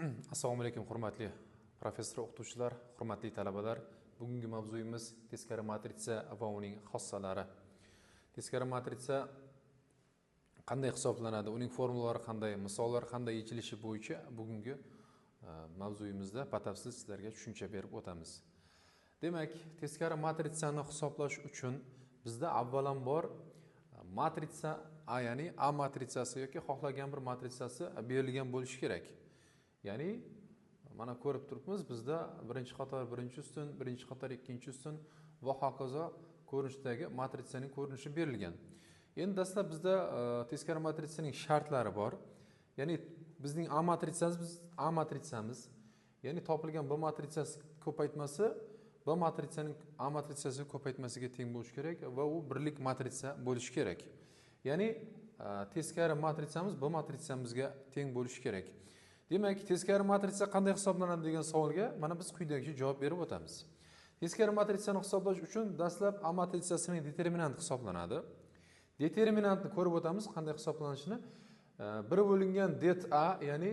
Assalomu alaykum hurmatli professor o'qituvchilar, hurmatli talabalar. Bugungi mavzuyimiz teskari matritsa va uning xossalari. Teskari matritsa qanday hisoblanadi, uning formulalari qanday, misollar qanday yechilishi bo'yicha bugungi mavzuyimizda batafsil sizlarga tushuncha berib o'tamiz. Demak, teskari matritsani hisoblash uchun bizda avvalambor matritsa A, ya'ni A matritsasi yoki xohlagan bir matritsasi berilgan bo'lishi kerak. Ya'ni mana ko'rib turibmiz, bizda birinchi qator birinchi ustun, birinchi qator ikkinchi ustun va hokazo ko'rinishdagi matritsaning ko'rinishi berilgan. Endi dastlab bizda teskari matritsining shartlari bor. Ya'ni bizning A matritsamiz, A matritsamiz, ya'ni topilgan B matritsasi ko'paytmasi B matritsining A matritsasi ko'paytmasiga teng bo'lishi kerak va u birlik matritsa bo'lishi kerak. Ya'ni teskari matritsamiz B matritsamizga teng bo'lishi kerak. Demak, teskari matritsa qanday hisoblanadi degan savolga mana biz quyidagicha javob berib o'tamiz. Teskari matritsani hisoblash uchun dastlab A matritsasining determinanti hisoblanadi. Determinantni ko'rib o'tamiz qanday hisoblanishini. 1 bo'lingan det A, ya'ni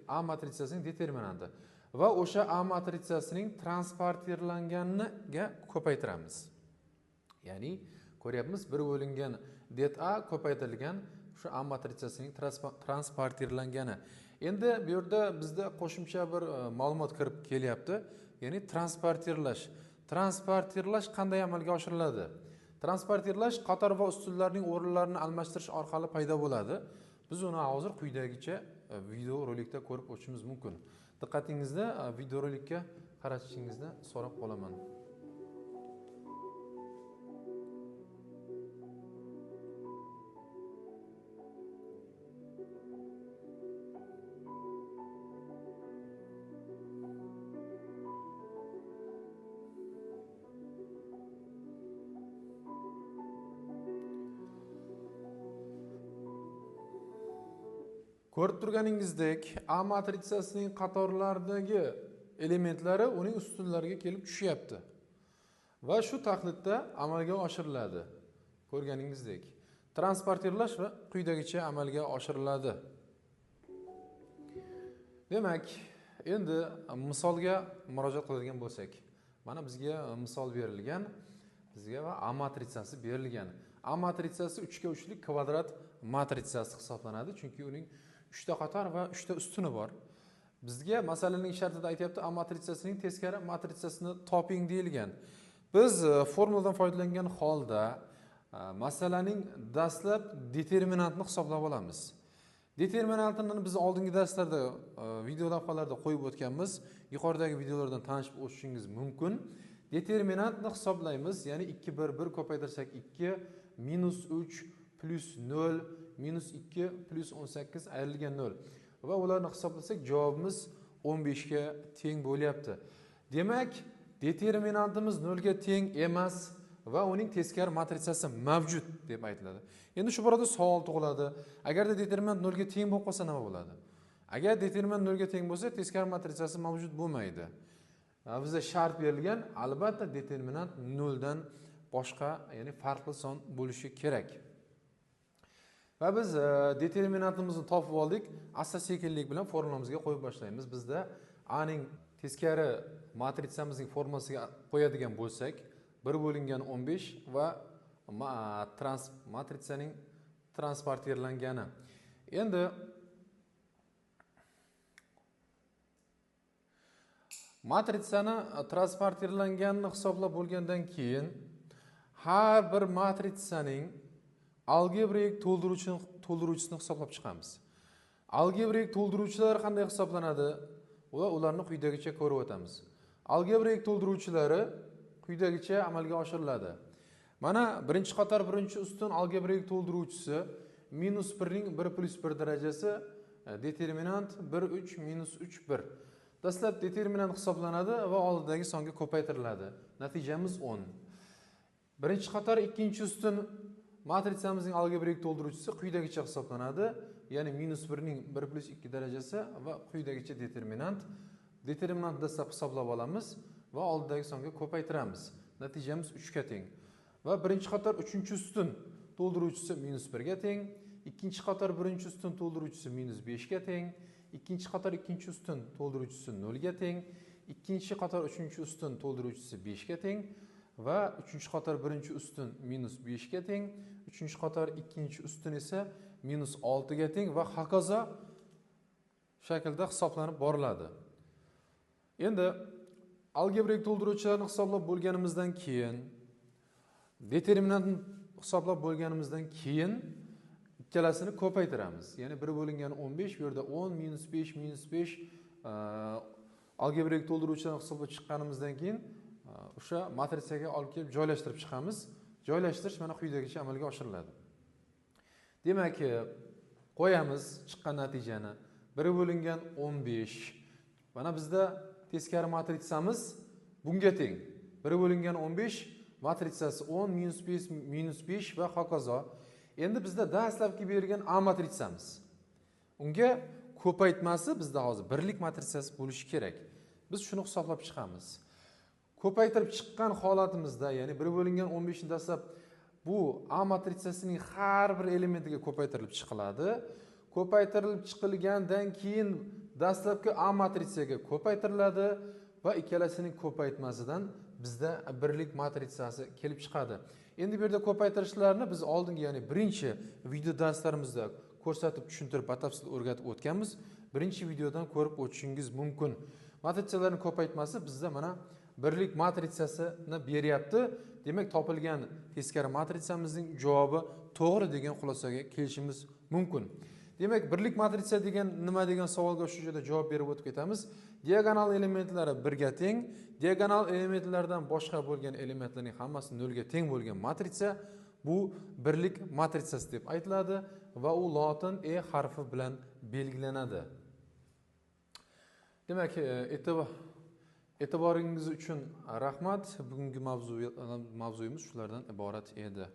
A matritsasining determinanti va o'sha A matritsasining transportirlanganiga ko'paytiramiz. Ya'ni ko'ryapmiz, 1 bo'lingan det A ko'paytirilgan shu A matritsasining transportirlangani. Endi bu yerda bizda qo'shimcha bir ma'lumot kirib kelyapti. Ya'ni transportirlash. Transportirlash qanday amalga oshiriladi? Transportirlash qator va ustunlarning o'rinlarini almashtirish orqali paydo bo'ladi. Biz uni hozir quyidagicha video rolikda ko'rib o'tishimiz mumkin. Diqqatingizni video rolikka qaratishingizni so'rab qolaman. Ko'rib turganingizdek, A matritsasining qatorlaridagi elementlari uning ustunlariga kelib tushyapti. Va shu taxlitda amalga oshiriladi. Ko'rganingizdek, transportirlash va quyidagicha amalga oshiriladi. Demak, endi misolga murojaat qiladigan bo'lsak, mana bizga misol berilgan, bizga va A matritsasi berilgan. A matritsasi 3 ga 3lik kvadrat matritsasi hisoblanadi, chunki uning 3 ta qator va 3 ta ustuni bor. Bizga masalaning shartida aytyapti, A matritsasining teskari matritsasini toping deyilgan. Biz formuladan foydalangan holda masalaning dastlab determinantini hisoblab olamiz. Determinantini biz oldingi darslarda, video lavhalarda qo'yib o'tganmiz. Yuqoridagi videolardan tanishib o'tishingiz mumkin. Determinantni hisoblaymiz, ya'ni 2 1 1 ko'paytirsak 2 minus 3 plus 0 minus 2 plus 18 ayrilgan 0 va ularni hisoblasak javobimiz 15 ga teng bo'lyapti. Demak, determinantimiz 0 ga teng emas va uning teskari matritsasi mavjud deb aytiladi. Endi shu borada savol tug'iladi. Agarda determinant 0 ga teng bo'lib qolsa nima bo'ladi? Agar determinant 0 ga teng bo'lsa, teskari matritsasi mavjud bo'lmaydi. Bizda shart berilgan, albatta determinant 0 dan boshqa, ya'ni farqli son bo'lishi kerak. Va biz determinantimizni topib oldik. Asta-sekinlik bilan formulamizga qo'yib boshlaymiz. Bizda A ning teskari matritsamizning formulasiga qo'yadigan bo'lsak, 1 bo'lingan 15 va matritsaning transportirlangani. Endi matritsani transportirlanganini hisoblab bo'lgandan keyin har bir matritsaning algebraik to'ldiruvchisini hisoblab chiqamiz. Algebraik to'ldiruvchilar qanday hisoblanadi? Ularni quyidagicha ko'rib o'tamiz. Algebraik to'ldiruvchilari quyidagicha amalga oshiriladi. Mana birinchi qator birinchi ustun algebraik to'ldiruvchisi minus 1 ning 1 plus 1 darajasi determinant 1 3 minus 3 1. Dastlab determinant hisoblanadi va oldidagi songa ko'paytiriladi. Natijamiz 10. Birinchi qator ikkinchi ustun matritsamizning algebraik to'ldiruvchisi quyidagicha hisoblanadi. Ya'ni minus 1 ning 1 plus 2 darajasi va quyidagicha determinant. Determinant dastlab hisoblab olamiz va oldidagi songa ko'paytiramiz. Natijamiz 3 ga teng. Va birinchi qator uchinchi ustun to'ldiruvchisi minus 1 ga teng. Ikkinchi qator birinchi ustun to'ldiruvchisi minus 5 ga teng. Ikkinchi qator ikkinchi ustun to'ldiruvchisi 0 ga teng, ikkinchi qator uchinchi ustun to'ldiruvchisi 5 ga teng va uchinchi qator birinchi ustun -5 ga teng, uchinchi qator ikkinchi ustun esa -6 ga teng va hokazo shaklda hisoblanib boriladi. Endi algebraik to'ldiruvchilarni hisoblab bo'lganimizdan keyin, determinantni hisoblab bo'lganimizdan keyin ikkalasini ko'paytiramiz. Ya'ni 1 bo'lingan 15, bu yerda 10 -5 -5 algebraik to'ldiruvchilarni hisoblab chiqqanimizdan keyin o'sha matrisaga olib kelib joylashtirib chiqamiz. Joylashtirish mana quyidagicha amalga oshiriladi. Demak, qo'yamiz chiqqan natijani 1 bo'lingan 15. Mana bizda teskari matritsamiz bunga teng. 1 bo'lingan 15 matritsasi 10 -5 -5 va hokazo. Endi bizda dastlabki berilgan A matritsamiz. Unga ko'paytmasi bizda hozir birlik matritsasi bo'lishi kerak. Biz shuni hisoblab chiqamiz. Ko'paytirib chiqqan holatimizda, ya'ni 1 bo'lingan 15 ni dastlab bu A matritsasining har bir elementiga ko'paytirilib chiqiladi. Ko'paytirilib chiqilgandan keyin dastlabki A matritsiyaga ko'paytiriladi va ikkalasining ko'paytmasidan bizda birlik matritsasi kelib chiqadi. Endi bu yerda ko'paytirishlarni biz oldingi, ya'ni birinchi video darslarimizda ko'rsatib, tushuntirib, batafsil o'rgatib o'tganmiz. Birinchi videodan ko'rib o'tishingiz mumkin. Matrisalarning ko'paytmasi bizda mana birlik matritsasini beryapti. Demak, topilgan teskari matritsamizning javobi to'g'ri degan xulosaga kelishimiz mumkin. Demak, birlik matritsa degan nima degan savolga shu yerda javob berib o'tib ketamiz. Diagonal elementlari 1 ga teng, diagonal elementlardan boshqa bo'lgan elementlarning hammasi 0 ga teng bo'lgan matritsa bu birlik matritsasi deb aytiladi va u lotin E harfi bilan belgilanadi. Demak, e'tiboringiz uchun rahmat. Bugungi mavzuyimiz shulardan iborat edi.